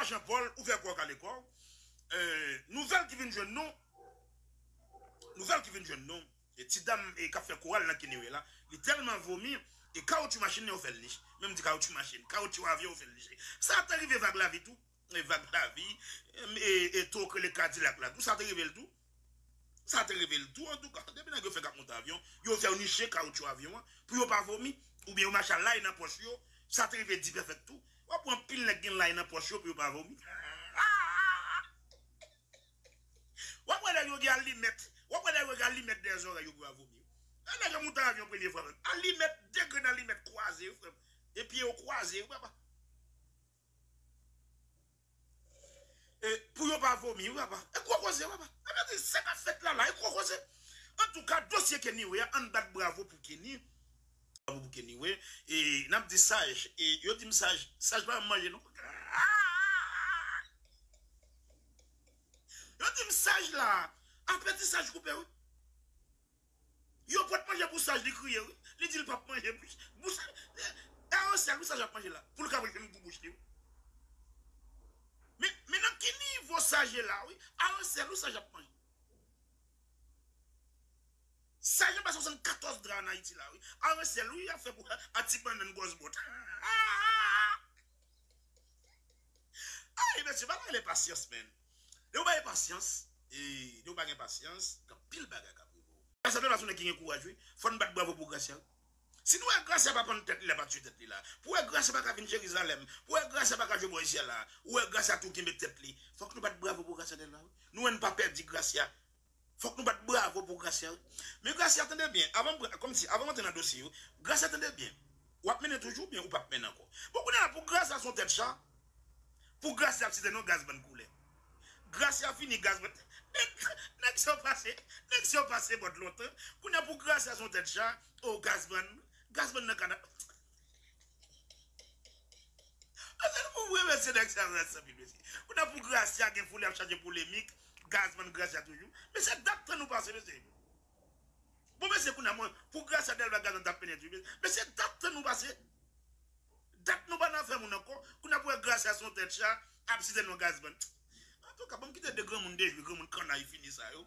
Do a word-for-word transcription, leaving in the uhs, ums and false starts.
Jean Paul, ou fè kò w kale kò w. Nouvèl ki vin jwenn nou, nouvèl ki vin jwenn nou, e ti dam e k ap fè koral nan Kennewood la, li tèlman vomi, e kawotchou machin li yo fè l nich. Menm di kawotchou machin, kawotchou avyon yo fè l nich. Sa te rive Vag Lavi tou. E Vag Lavi, e, e tou k rele Kadilak la tou, sa te rive l tou. Sa te rive l tou, antouka, depi nèg yo fè k ap monte avyon, yo fè yo niche kawotchou avyon an, pou yo pa vomi, oubyen yo mache a lay nan pòch yo, sa te rive Dipèfèk tou. W ap wè anpil nèg gen lay nan pòch yo pou yo pa vomi. W ap wè nèg yo gen alimèt, w ap wè nèg yo gen alimèt dèyè zòrèy yo pou yo pa vomi. Lè nèg yo monte avyon premye fwa, alimèt, de grenn alimèt kwaze, wi, frè m. E pye yo kwaze, wi, papa. E pou yo pa vomi, wi, papa. E gwo koze, papa. Sa vle di, sa k ap fèt la, la, e gwo koze. Antouka, dosye Kenny Way a, ann bat bravo pou Kenny. Bravo pou Kenny Way. E n ap di Saj, e yo di m Saj, Saj pa manje, non. Yo di m Saj la, apeti Saj koupe, wi. Yo pot manje pou Saj, li kriye, wi. Li di l p ap manje. Bouch, bouch, e, e a yon sèl, wi, Saj ap manje la. Pou l ka jwenn gou bouch li, wi. Men, men nan ki nivo Saj ye la, wi. A yon sèl, wi, Saj ap manje. Saj anba swasannkatòz dra ann Ayiti la, wi. A yon sèl, wi, y ap fè pou a ti bannann gòz bòt. Ay, mesye, bagay la pasyans, men. Lè w pa gen pasyans, e, lè w pa gen pasyans, gen anpil bagay k ap rive w. Gracia Delva se yon nèg ki gen kouraj, wi. Fò n bat bravo pou Gracia, wi. Si nou wè Gracia pa pann tèt li la, pa tiye tèt li la. Pou wè Gracia pa ka vin Jerizalèm, pou wè Gracia pa ka jwe bò isyè la, ou wè Gracia tou kenbe tèt li. Fòk nou bat bravo pou Gracia Delva, wi. Nou wè n pa pèdi Gracia. Fòk nou bat bravo pou Gracia, wi. Men Gracia, tande byen, avan m pran, kòmsi, avan m antre nan dosye yo, Gracia, tande byen. W ap mennen toujou oubyen ou p ap mennen ankò? Bon, kounye a la, pou Gracia se yon tèt cha, pou Gracia ap site non Gazman koulè. Gracia fini, Gazman. Nèg, nèg sa yo pase, nèg sa yo pase bòt lontan. Kounye a pou Gracia se yon tèt cha, o Gazman, Gazman nan kana. Ann pou vre, mesye, nèg sa yo rès anpil, mesye. Kounye a pou Gracia gen foule ap chache polemik, Gazman Gracia toujou. Mesye, dat tan nou pase, mesye. Bon, mesye, kounye a mwen, pou Gracia Delva Gazman t ap mennen tou, mesye, dat tan nou pase. Dat nou pa nan afè moun ankò. Kounye a pou wè Gracia se yon tèt cha, ap site non Gazman. Antouka, ban m kite de granmoun dejwe, granmoun kannay fini sa yo.